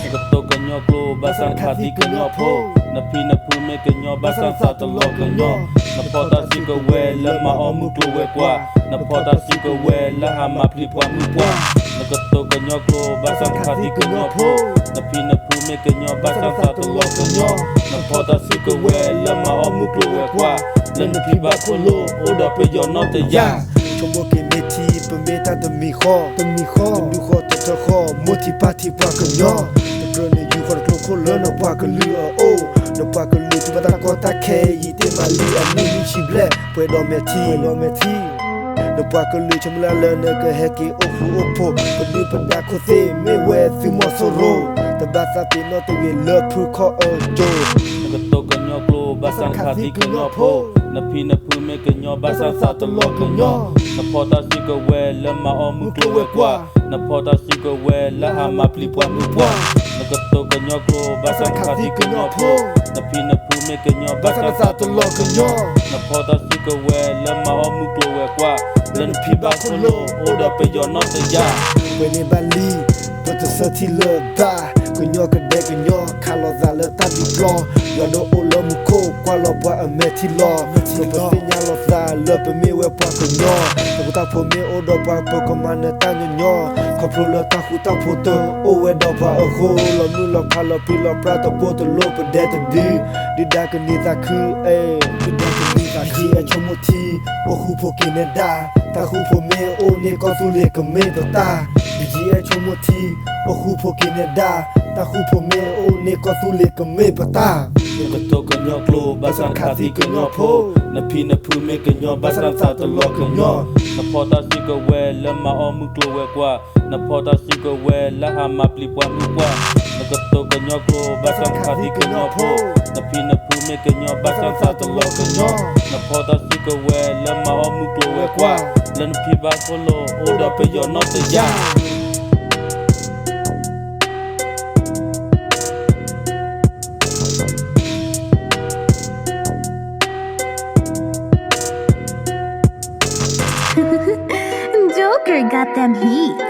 နကတိၤကညီကျိာ် ဘၣ်ဆၣ်နခးသံကညီဖိ, နဖံနဖုမ့ၢ်ကညီ ဘၣ်ဆၣ်နသးတလီၤကညီ, နဖီၣ်တၢ်စုကဝဲၤလၢမၤအီၣ်မုၢ်ကျိၤဝဲၤကွာ်, နဖီၣ်တၢ်စုကဝဲၤလၢဟးမၤပျံၤပှၤမုၣ်ပှၢ်, နကတိၤကညီကျိာ် ဘၣ်ဆၣ်နခးသံကညီဖိ, နဖံနဖုမ့ၢ်ကညီ ဘၣ်ဆၣ်နသးတလီၤကညီ, နဖီၣ်တၢ်စုကဝဲၤလၢမၤအီၣ်မုၢ်ကျိၤဝဲၤကွာ်, လၢနဖံဘၣ်ခိၣ်လိၣ် အိၣ်ဒီးပယီၤနီၢ်တယၢ် ဆိကမိၣ်က့ၤမ့ၢ်ထံ ပမ့ၢ်တၢ်တမံၤဃီ, တမံၤဃီ, တဒူၣ်ဃီတထၢဃီ, မိၢ်ထံၣ်ပၢ်ထံၣ်ပှၤကညီ, တကြၢးန့ၣ်ယူၢ်ဃီတကျိခိၣ်လၢနပှၤကလုာ်အအိၣ်, နပှၤကလုာ်ထံၣ်ဘၣ်တၢ်ကီတၢ်ခဲ ယံာ်တ့ၢ်မးလံအနံၣ်နွံဆံဘျဲၣ်, ပှဲၤဒီးမဲာ်ထံ, ပှဲၤဒီးမဲာ်ထံ နပှၤကလုာ်ဆိကမိၣ်လၢလၢနကဟဲက့ၤအိၣ်ဃူအိၣ်ဖိး, ပဒုၣ်ပဒါခိၣ်သ့ၣ်မ့ၢ်ဝဲသုးမီၤစိရိၤ, တဘၣ်သးပ့ၤနီၣ်တဂ့ၤလၢဖုခီၣ်အစိၤ နကတိၤကညီကျိာ် ဘၣ်ဆၣ်နခးသံကညီဖိ, နဖံနဖုမ့ၢ်ကညီ ဘၣ်ဆၣ်နသးတလီၤကညီ, နဖီၣ်တၢ်စုကဝဲၤလၢမၤအီၣ်မုၢ်ကျိၤဝဲၤကွာ်, နဖီၣ်တၢ်စုကဝဲၤလၢဟးမၤပျံၤပှၤမုၣ်ပှၢ်, နကတိၤကညီကျိာ် ဘၣ်ဆၣ်နခးသံကညီဖိ, နဖံနဖုမ့ၢ်ကညီ ဘၣ်ဆၣ်နသးတလီၤကညီ, နဖီၣ်တၢ်စုကဝဲၤလၢမၤအီၣ်မုၢ်ကျိၤဝဲၤကွာ်, လၢနဖံဘၣ်ခိၣ်လိၣ် အိၣ်ဒီးပယီၤနီၢ်တယၢ် ပှဲၤန့ၢ်ဘၣ်လံ, ပတဆၢထံၣ်လၢၤဘၣ်, ကညီကဒဲကညီ ခးလိာ်သးလၢတၢ်ဒုးပျီ, ယွၤဒိၣ်အိၣ်လၢမူခိၣ် ကွၢ်လီၤပှၤအမဲာ်ထံလီၤ, ပသ့ၣ်ညါလိာ်သးလၢပမ့ၢ်ဝဲပှၤကညီ, တၢ်ဃူတၢ်ဖိးမ့ၢ်အိၣ်ဒီးပှၤ ပကမၤနၢၤတၢ်ညီညီ, ခီဖျိလၢတၢ်ဃူတၢ်ဖိးတအိၣ်ဝဲဒီးပှၤအဃိ, လီၤမုၢ်လီၤဖးလီၤပြံလီၤပြါတပိၢ်တလိၣ်ပဒဲတဒု, ဒုၣ်ဒါကန့ၢ်သးခု, အဲ, ဒုၣ်ဒါကန့ၢ်သးခု, ဆိကမိၣ်ထံ, အိၣ်ဃူဖိးက့ၤနဲဒၣ်, တၢ်ဃူဖိးမ့ၢ်အိၣ်န့ၣ်ကီၢ်သူလ့ၤကမ့ၢ်ပတၢ်, ဒုၣ်ဒါဆိကမိၣ်ထံ, အိၣ်ဃူဖိးက့ၤနဲဒၣ်, တၢ်ဃူဖိးမ့ၢ်အိၣ်န့ၣ်ကီၢ်သူလ့ၤကမ့ၢ်ပတၢ်, နကတိၤကညီကျိာ် ဘၣ်ဆၣ်နခးသံကညီဖိ, နဖံနဖုမ့ၢ်ကညီ ဘၣ်ဆၣ်နသးတလီၤကညီ, နဖီၣ်တၢ်စုကဝဲၤလၢမၤအီၣ်မုၢ်ကျိၤဝဲၤကွာ်, နဖီၣ်တၢ်စုကဝဲၤလၢဟးမၤပျံၤပှၤမုၣ်ပှၢ်, နကတိၤကညီကျိာ် ဘၣ်ဆၣ်နခးသံကညီဖိ, နဖံနဖုမ့ၢ်ကညီ ဘၣ်ဆၣ်နသးတလီၤကညီ, နဖီၣ်တၢ်စုကဝဲၤလၢမၤအီၣ်မုၢ်ကျိၤဝဲၤကွာ်, လၢနဖံဘၣ်ခိၣ်လိၣ် အိၣ်ဒီးပယီၤနီၢ်တယၢ် Joker got them heat.